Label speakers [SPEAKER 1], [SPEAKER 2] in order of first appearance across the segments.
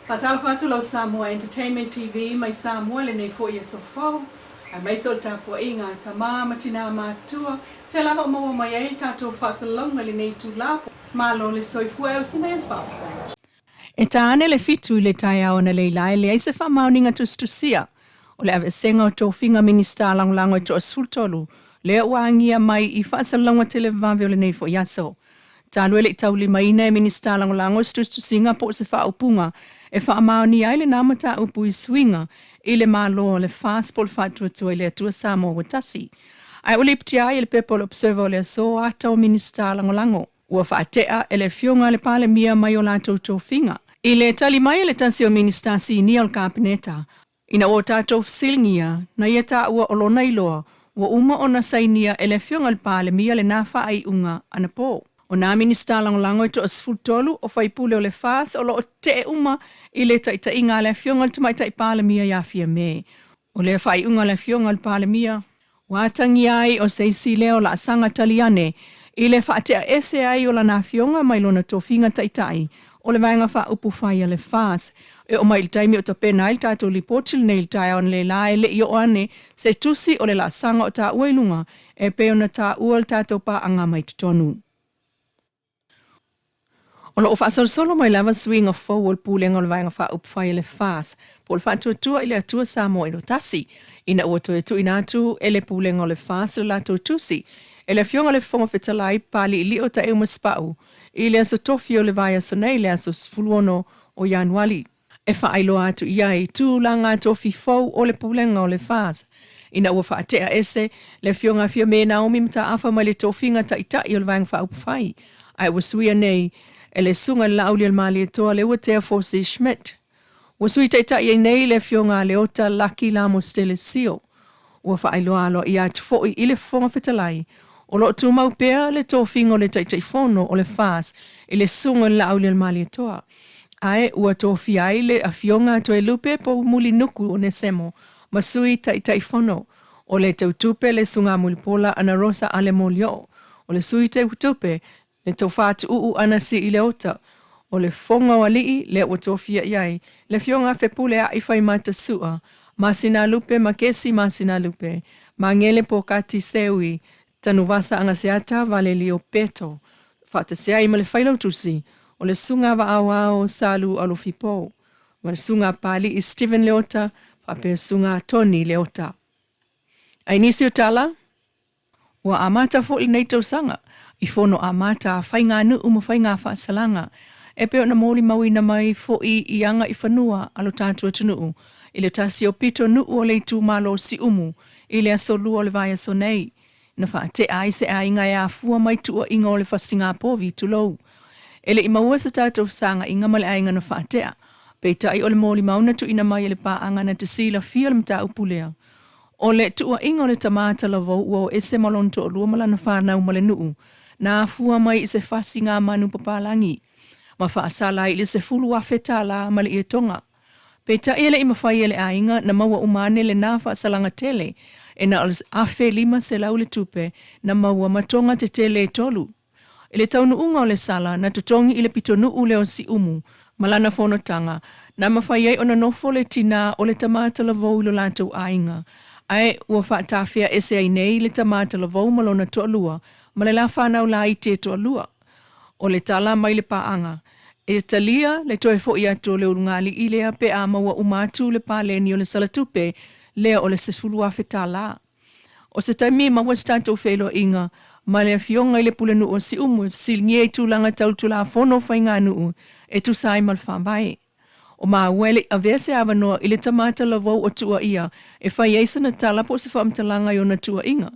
[SPEAKER 1] Faatalofa atu lau Samoa Entertainment TV mai Samoa i lenei foi aso fou, aemaise o le tapuaiga a tama ma tinā matutua, fea lava o maua mai ai le tatou faasalalauga i lenei itula. Malo le soifua e usi mai ai le faafetai. E ta ane le 7 i le taeao analeila e leai se faamaoniga tusitusia o le aveeseina o tofiga Minisita Lagolago e toa-13 lea ua agia mai i faasalalauga televavave o lenei foi aso. Talu e le i taulimaina e Minisita Lagolago se tusitusiga po o se faaupuga e faamaonia ai lena mataupu i suiga i le Malo o le FAST po o le Faatuatua i le Atua Samoa ua Tasi. Ae ua lipotia ai e le pepa o le Observer o le aso ata o Minisita Lagolago ua faatea e le Afioga a le Palemia mai o latou tofiga. I le tali mai a le tasi o Minisita Sinia o le Kapeneta, ina ua tatou fesiligia na ia taua o lona iloa ua uma ona sainia e le Afioga i le Palemia lena faaiuga anapo. O nā Minisita Lagolago e toa-13 o faipule o le FAST o lo o tetee uma i le taitaiga a le Afioga i le Tamaitai Palemia ia Fiame. O lea faaiuga a le Afioga i le Palemia, ua atagia ai o se isi lea o laasaga taliane i le faateaese ai o lana afioga mai lona tofiga taitai o le Vaega Faaupufai a le FAST. E oo mai i le taimi o tapena ai le tatou lipoti lenei i le taeao analeila e le i oo ane se tusi o le laasaga o taua i luga e pei ona taua le tatou paaga mai totonu. O lo o faasolosolo mai lava suiga fou o le Pulega o le Vaega Faaupufai a le FAST po o le Faatuatua i le Atua Samoa Inotasi ina ua toe tuuina atu e le Pulega o le FAST le latou tusi e le Afioga i le Fofoga Fetalai Papaliilio Taeu Masepau i le aso tofi o le vaiaso nei le aso 16 o Ianuali e faailoa atu i ai tulaga tofi fou o le Pulega o le FAST ina ua faatea ese le Afioga a Fiame Naomi Mataafa mai le tofiga Taitai o le Vaega Faaupufai ae ua suia nei e le Susuga i le Laaulialemalietoa Leuatea Fosi Schmidt. Ua sui taitai ai nei le Afioga a Leota Laki Lamositele Sio. Ua faailoa aloaia atu foi i le Fofoga Fetalai o lo o tumau pea le tofiga o le Taitaifono o le FAST i le Susuga i le Laaulialemalietoa ae ua tofia ai le Afioga a Toelupe Poumulinuku Onesemo ma Sui Taitaifono o le Teutupe le Susuga Mulipola Anarosa Ale Molioo, o le Sui Teutupe le Tofa Tuuu Anasi i Leota, o le Fofoga o Alii lea ua tofia i ai le Afioga a Fepuleai Faimata Sua, Masinalupe Makesi Masinalupe, Magele Pokati Seui, Tanuvasa Agaseata Valelio Peto, faatasi ai ma le Failautusi o le Susuga Vaaoao Salu Alofipo, ma le Susuga Papalii Stephen Leota faapea le Susuga Tony Leota. Ai nisi o tala, ua amata foi lenei tausaga i fono amata a faiganuu ma faiga faasalaga e pei ona molimauina mai foi i aga i fanua a lo tatou atunuu i le tasi o pito nuu o le itumalo o Siumu i le aso Lua o le vaiaso nei na faatea ai se aiga e afua mai tuuaiga o le fasiga povi, tulou. E le i maua se tatou fesagaiga ma le aiga na faatea, peitai o le molimau na tuuina mai e le paaga na te silafia le mataupu lea. O le tuuaiga o le tama talavou ua o ese ma lona toalua ma lana fanau ma le nuu, na afua mai i se fasiga manu papalagi, ma faasala ai i le $10,000 ma le ietoga. Peitai e le i mafai e le aiga na maua uma ane lena faasalaga tele e na o le $1,500 le tupe na maua ma toga tetele e tolu. I le taunuuga o le sala na totogi i le pitonuu lea o Siumu ma lana fonotaga, na mafai ai ona nofo le tinā o le tama talavou i lo latou aiga, ae ua faatafea ese ai nei le tama talavou ma lona toalua ma le la fanau laiti e toalua. O le tala mai le paaga, e talia le toe foi atu o le ulugalii lea pe a maua uma atu le paleni o le salatupe lea o le $10,000. O se taimi e maua se tatou feiloaiga ma le Afioga i le Pulenuu o Siumu e fesiligia i tulaga tau Tulafono o Faiganuu e tusa ai ma le Faavae. O maua e le i avea se avanoa i le tama talavou o tuuaia e fai ai sana tala po o se faamatalaga i ona tuuaiga.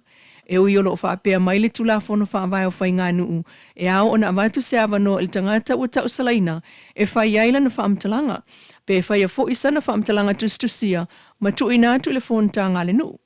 [SPEAKER 1] E ui o lo o faapea mai le Tulafono Faavae o Faiganuu e ao ona avatu se avanoa i le tagata ua tausalaina e fai ai lana faamatalaga, pe faia foi sana faamatalaga tusitusia ma tuuina atu i le fonotaga a le nuu.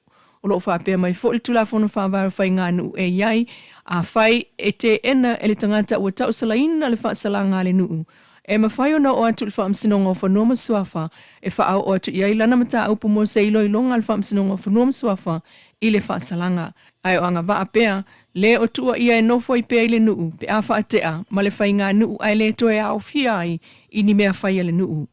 [SPEAKER 1] O lo o faapea mai foi le Tulafono Faavae o Faiganuu e i ai, afai e teena e le tagata ua tausalaina le faasalaga a le nuu, e mafai ona oo atu i le Faamasinoga o Fanua ma Suafa e faaoo atu i ai lana mataupu mo se iloiloga a le Faamasinoga o Fanua ma Suafa i le faasalaga. Ae o agavaa pea, le o tuuaia e nofo ai pea i le nuu pe a faatea ma le faiganuu ae le toe aofia ai i ni mea fai a le nuu.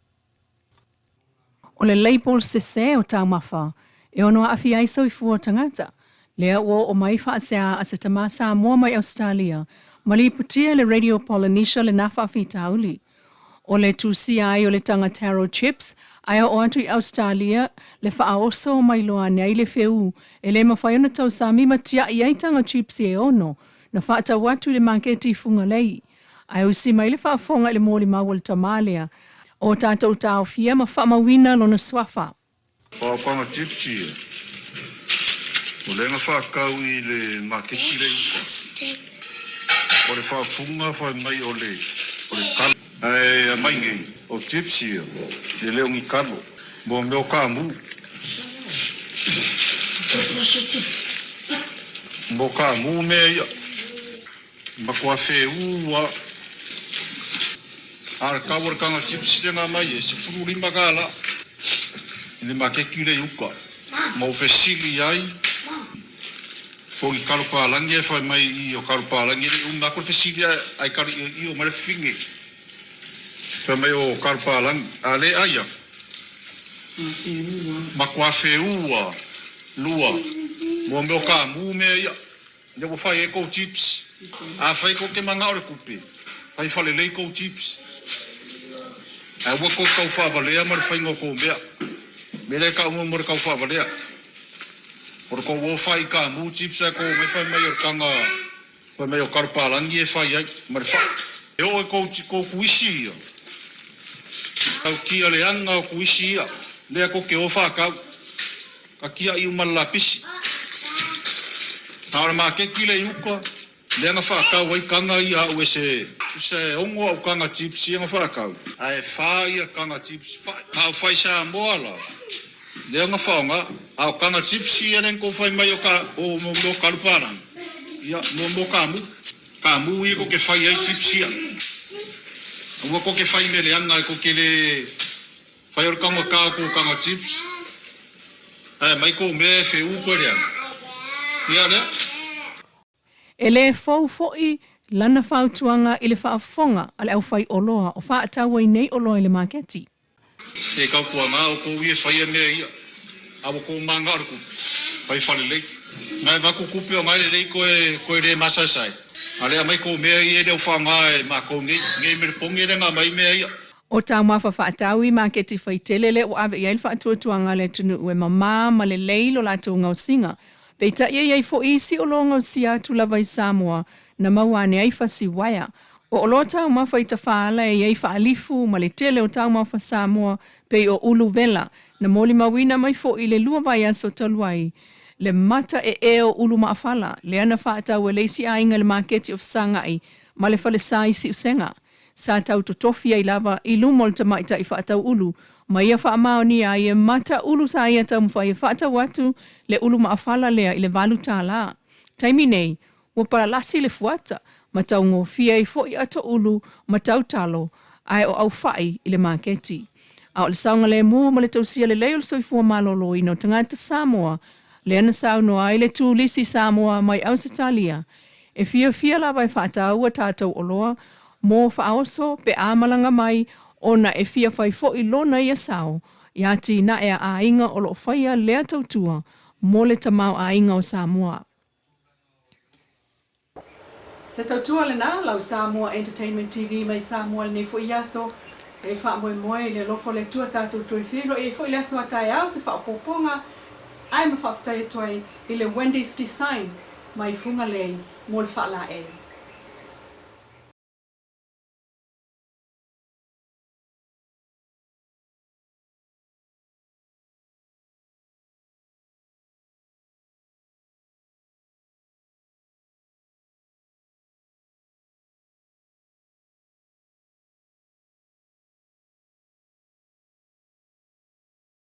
[SPEAKER 1] O le label sesē o taumafa e ono aafia ai soifua o tagata, lea ua oo mai faasea a se tama Samoa mai Ausetalia ma lipotia i le Radio Polynesia lena faafitauli. O le tusia ai o le taga taro chips ae oo atu i Ausetalia le faaoso mai loa ane ai le feu e le mafai ona tausami ma tiai ai taga chips e ono na faatau atu i le maketi i Fugalei. Ae usi mai le faafofoga i le molimau a le tama lea o tatou taofia ma faamauina lona suafa.
[SPEAKER 2] Paopaoga chips ia, o lea na faatau i le maketi lea i uta. O le faaupuga fai mai o le o le kalo. Ae aumai nei, o chips ia, e le o ni kalo, mo mea o kamu. Mo kamu mea ia. Matua whēū a a le kau o le kanga chips le nga mai e 15 kala i le makeki le i uka. Ma o fesili ai ko i kalo pālangi e whai mai i o kalo pālangi le uma ko le fesili ai kalo i o mai le whinge. Whai mai o kalo pālangi a le aia. Matua whēū a lua mo mea o ka mū mea ia. Lea ua fai ai kou chips. Afai kou te manao le kupe, fai falelei kou chips. Ae aua kou tau faavalea ma le faiga o kou mea. Mea lea e tau mo le tau faavalea. O le kou o fai i kamu chips ae kou omai fai mai o le taga fai mai o Kalopalagi e fai ai ma le fai. E oo i kou kou kuisi ia. Tau kia leaga o kuisi ia. Lea kou te o faatau. Ka kiaʻi uma le lapisi. A o le maketi le i uka, lea na faatau ai taga ia au e se tusa e ono au taga chips ia na faatau. Ae fa ia taga chips fai. A o fai Samoa la, lea na faaaoga. A o taga chips ia lea na tou fai mai o ka o mo mea o Kalupalani, ia mo mea o kamu. Kamu ia tou te fai ai chips ia. Aua tou te fai mea leaga e tou te le Fai o le taga kao kou taga chips ae aumai kou mea e wheū koe leaga. Ia lea.
[SPEAKER 1] E le fou foi lana fautuaga i le faafofoga a le aufaioloa o faatau ai nei oloa i le maketi.
[SPEAKER 2] E tautuana outou ia e faia mea ia, a ua tou manga o le tupe, fai falelei. Na e avatu tupe ona e lelei toe toe le masaesae, a le aumai tou mea ia e le o faaaoga e matou nei, nei me le poge lea na aumai mea ia.
[SPEAKER 1] ʻO taumafa faatau i maketi faitele lea ua ave i ai le faatuatuaga a le atunuu e mamā ma lelei lo latou gaosiga. Peitai e i ai foi isi oloa gaosia atu lava i Samoa na maua ane ai fasi uaea. O oloa taumafa i Tafaala e i ai faalifu ma le tele o taumafa Samoa pei o ulu vela na molimauina mai foi i le lua vaiaso talu ai le mata ee o ulu maafala lea na faatau e le isi aiga i le maketi o Fesagai ma le falesa i Siusega. Sa tau totofi ai lava i luma o le tamaitai faatau ulu ma ia faamaonia ai e mata ulu sa ia taumafai e faatau atu le ulu maafala lea i le $8. Taimi nei, ua palalasi le fuata ma taugofie ai foi ato ulu ma tau talo ae o aufai i le maketi. A o le saogalemu ma le tausia lelei o le soifua maloloina o tagata Samoa lea na saunoa ai le turisi Samoa mai Ausetalia E fiafia lava e faataua tatou oloa mo faaoso pe a malaga mai ona e fia fai foi lona ia sao i atinae a aiga o lo o faia lea tautua mo le tamaoaiga o Samoa. Se tautua lena, lau Samoa Entertainment TV mai Samoa lenei foi aso. E faamoemoe i le alofa o le Atua tatou toe feiloai ai foi i le aso a taeao se faaopoopoga ae ma faafetai atu ai i le Wendy's Design mai Fugalei mo le faalaei.